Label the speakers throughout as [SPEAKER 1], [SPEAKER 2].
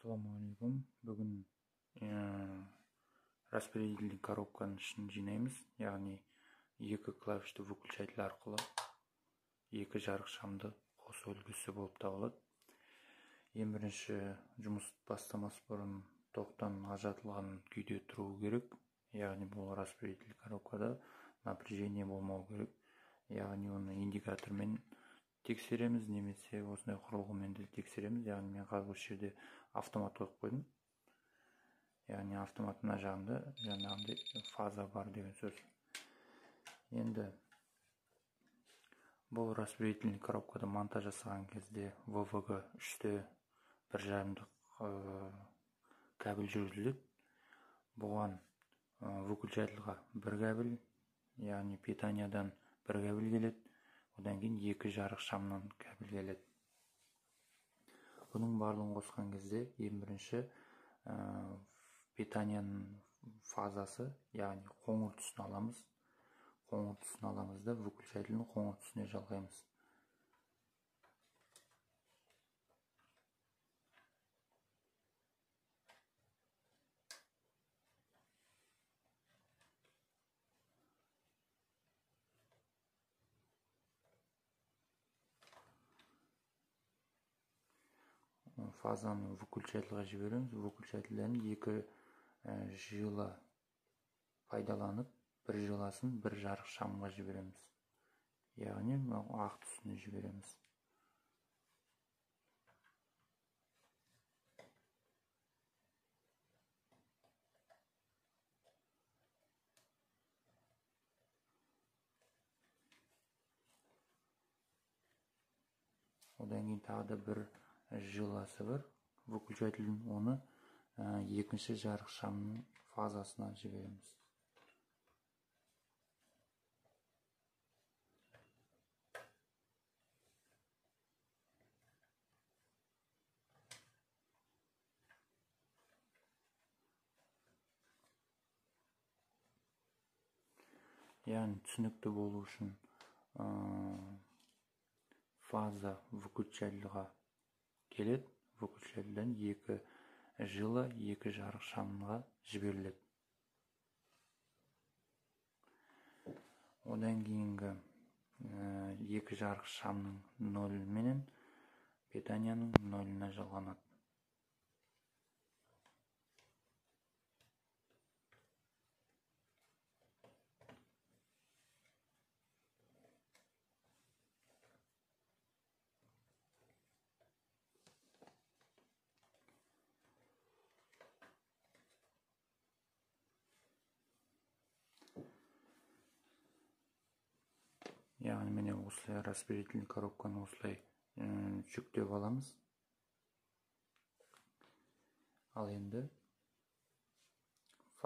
[SPEAKER 1] Ассалаумағалейкум. Бүгін распределительный коробканың ішін жинаймыз. Яғни екі клавишті выключатель арқылы екі жарық шамды қосу үлгісі болып табылады. Ең бірінші жұмыс бастамас бұрын тоқтан ажыратылған күйде тұруы керек. Яғни бұл распределительный коробкада напряжение болмау керек. Яғни оны индикатормен тексереміз немесе осындай құрылғымен де тексереміз. Яғни мен қазір осы жерде автомат қойып қойдым. Яғни автомат мына жағында жаңағындай фаза бар деген сөз. Енді бұл распределительный коробкада монтаж жасаған кезде ВВГ 3-те 1,5-дық кабель жүргізіледі. Бұған выключательға бір кабель, яғни питаниядан бір кабель келеді. Одан кейін екі жарық шамнан кабель келеді. Бұның барлығын қосқан кезде ең бірінші питанияның фазасы, яғни қоңыр түсін аламыз. Қоңыр түсін аламыз да выключательдің қоңыр түсіне жалғаймыз. Фазаны выключательға жібереміз. Выключательден екі жила пайдаланып, бір жиласын бір жарық шамға жібереміз. Яғни ақ түсіне жібереміз. Одан кейін тағы да бір жиласы бар выключательдің, оны екінші жарық шамның фазасына жібереміз. Яғни түсінікті болу үшін фаза выключательға келеді. Выключательден екі жила екі жарық шамға жіберіледі. Одан кейінгі екі жарық шамның 0 менен питанияның 0-на жалғанады. Яғни міне осылай распределительный коробканы осылай жүктеп аламыз. Ал енді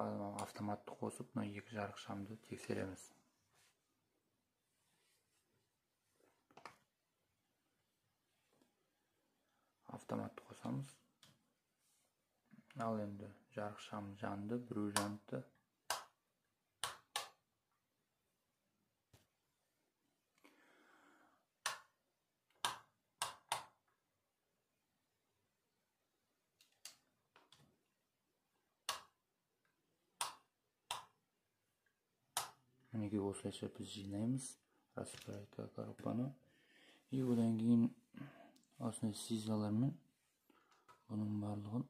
[SPEAKER 1] автоматты қосып, мына екі жарық шамды тексереміз. Автоматты қосамыз. Ал енді жарық шам жанды, біреу жанды. Мінекей осылайша біз жинаймыз распределительный коробканы. И одан кейін осындай сизалармен бұның барлығын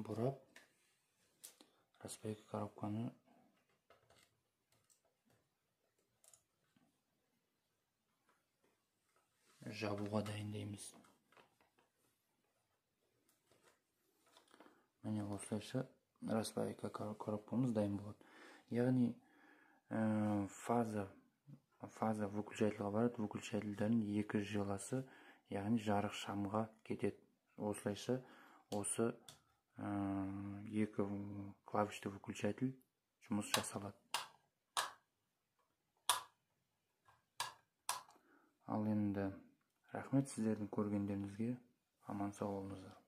[SPEAKER 1] бұрап распределительный коробканы жабуға дайындаймыз. Міне осылайша распайка коробкамыз дайын болады. Яғни фаза выключательға барады, выключательдердің екі жиласы, яғни жарық шамға кетеді. Осылайша осы екі клавишті выключатель жұмыс жасалады. Ал енді рахмет сіздердің көргендеріңізге, аман сау болыңыздар.